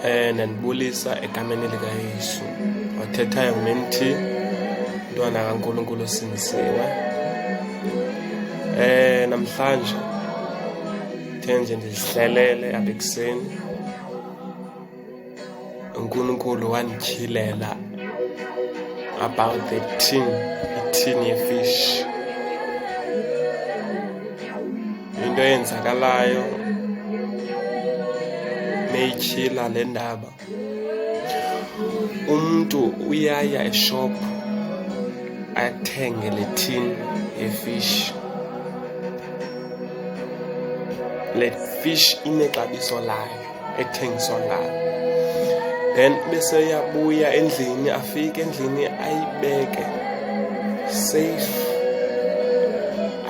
Ndanibulisa egameni likaYesu. Othethayo nguMT, mntwana kaNkulunkulu osindisiwe. Namhlanje the nje ndizihlelele apha ekuseni. uNkulunkulu wandityhilela about the tin, itin yefish. Into eyenzakalayo meyityhila le ndaba, umntu uyaya eshophu athenge le tin yefish. Le fish inexabiso layo ethengiswa ngayo, then bese uyabuya endlini, afike endlini ayibeke safe,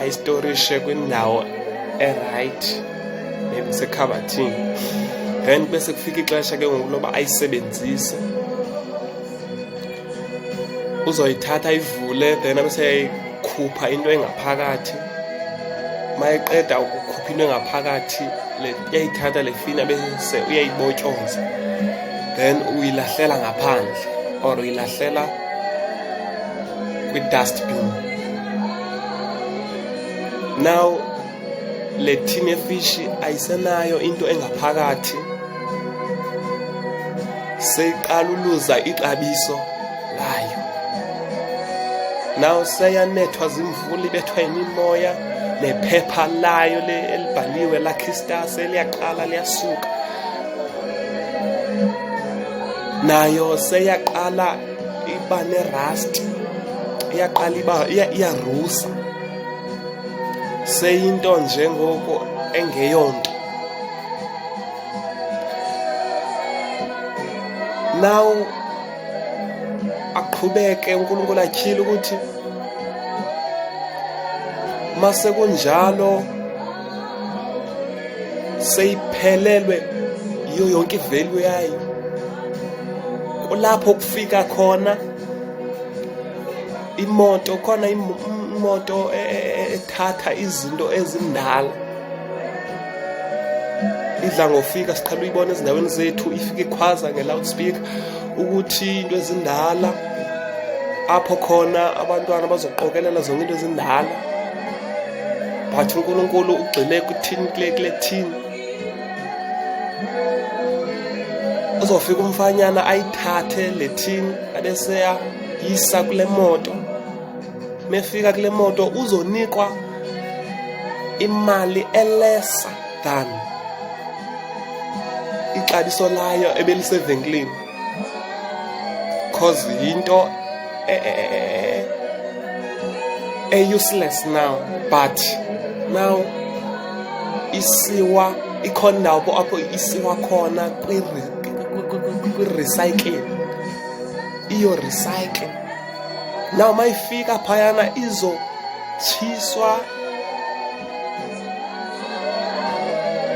ayistorishe kwindawo e-right, maybe kusekhabathini. Then bese kufika ixesha ke ngoku loba ayisebenzise, uzoyithatha ayivule, then abese yayikhupha into engaphakathi. Mayeqeda ukukhupha into engaphakathi, uyayithatha le fina bese uyayibotyoza, then uyilahlela ngaphandle or uyilahlela kwi-dustbin. Now le tin yefishi ayisenayo into engaphakathi, seyiqala uluza ixabiso layo. Now seyanethwa zimvula, ibethwa yimimoya, nephepha layo le elibhaliwe Lucky Star seliyaqala liyasuka, nayo seyaqala iba nerust, iyaqala iba iyarusa, seyinto nje ngoku engeyonto. Now aqhubeke uNkulunkulu atyhile ukuthi mase kunjalo seyiphelelwe yiyo yonke ivalue yayo. Kulapho kufika khona imoto, khona imoto ethatha izinto ezindala, idla ngofika, siqhela uyibona ezindaweni zethu, ifika ikhwaza nge-loudspeaker ukuthi into ezindala, apho khona abantwana bazoqokelela zonke into ezindala. But uNkulunkulu ugxile kwithini? Kule thini. Uzofika umfanyana ayithathe le thini, abeseya yisa kule moto. Mefika kule moto uzonikwa imali elesa than ixabiso layo ebelisevenkileni, cause yinto e-useless now. But now isiwa, ikhona indawo apho isiwa khona kwi-recycling, iyo-recycle. Now mayifika phayana izotshiswa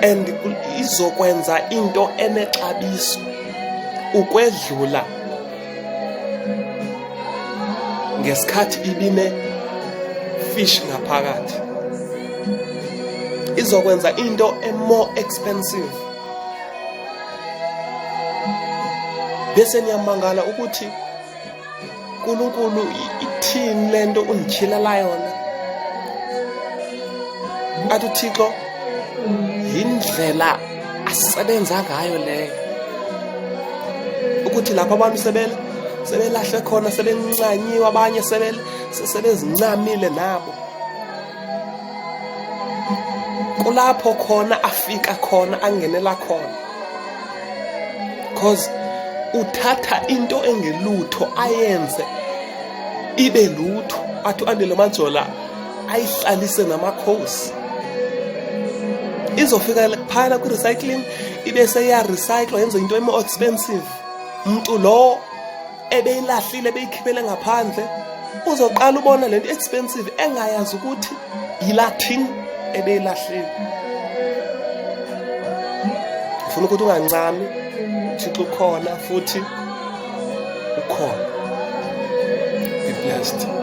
and izokwenza into enexabiso ukwedlula ngesikhathi ibine fish ngaphakathi. Izokwenza into e-more expensive, bese niyamangala ukuthi uNkulunkulu ithini lento undityhilela yona. Athi uThixo yindlela asebenza ngayo leyo, ukuthi lapho abantu sebele sebelahle khona, sebencanyiwe, abanye sebezincamile nabo, kulapho khona afika khona angenela khona, cause uthatha into engelutho ayenze ibe lutho. Athi uAndile Majola ayihlalise namakhosi, izofika phayana kwi-recycling, ibe seya-recycle, yenze into emo expensive. Umuntu lo ebeyilahlile, ebeyikhiphele ngaphandle, uzoqala ubona lento expensive engayazi ukuthi yilathini ebeyilahlile. Ngifuna ukuthi ungancami, uThixo ukhona futhi ukhona. Be blessed.